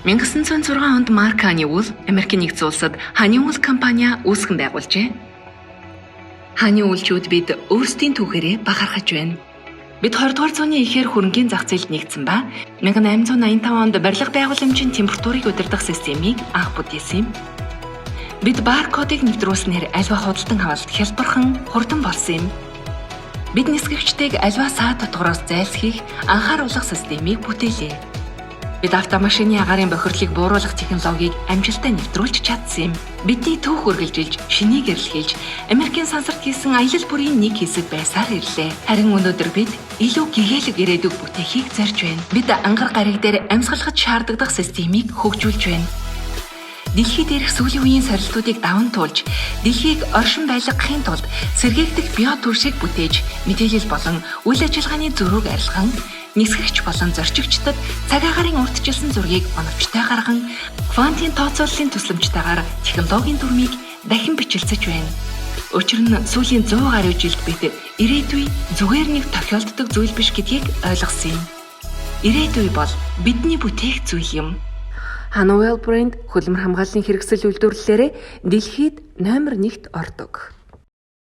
1906 онд Марк Honeywell Америкийн нэгдсэн улсад Honeywell компани үүсгэн байгуулжээ. Honeywell-чүүд бид өөрсдийн түүхээрээ бахархаж байна. Бид 20 дугаар зууны эхээр хөрөнгийн зах зээлд нэгдсэн ба 1885 онд барилга байгууламжийн температурыг удирдах системийг анх бүтээсэн юм. Бид баркодыг нэвтрүүлснээр альва худалдан авалт хялбархан, хурдан болсон юм. Бид нисгэгчдийг альва саа дотгороос зайлсхийх анхааруулах системийг бүтээлээ. Бид автомашины агаарын бохирдлыг бууруулах технологиг амжилттай нэвтрүүлж чадсан юм. Бидний түүх үргэлжилж, шинийг эрэлхийлж, Америкийн сансарт хийсэн аялал бүрийн нэг хэсэг байсаар ирлээ. Харин өнөөдөр бид илүү гэгээлэг ирээдүйг бүтээхийг зорж байна. Бид ангар гариг дээр амьсгалахад шаардлагадах системийг хөгжүүлж байна. Дэлхий дээрх сүүлийн үеийн сорилтуудыг даван туулж, дэлхийг оршин байлгахын тулд сэргээгдэх био түвшийг бүтээж, мэдээлэл болон үйл ажиллагааны зөрүүг арилган, нисгэгч болон зорчигчдод цаг агаарын урьдчилсан зургийг оновчтой гарган, квантын тооцооллын тусламжтайгаар технологийн дүрмийг дахин бичилцэж байна. Учир нь сүүлийн 100 гаруй жилд бид ирээдүй зүгээр нэг тохиолддог зүйл биш гэдгийг ойлгосон юм. Ирээдүй бол бидний бүтээх зүйл юм. Honeywell брэнд хөлмөр хамгааллын хэрэгсэл үйлдвэрлэлээрээ дэлхийд номер 1-т ордог.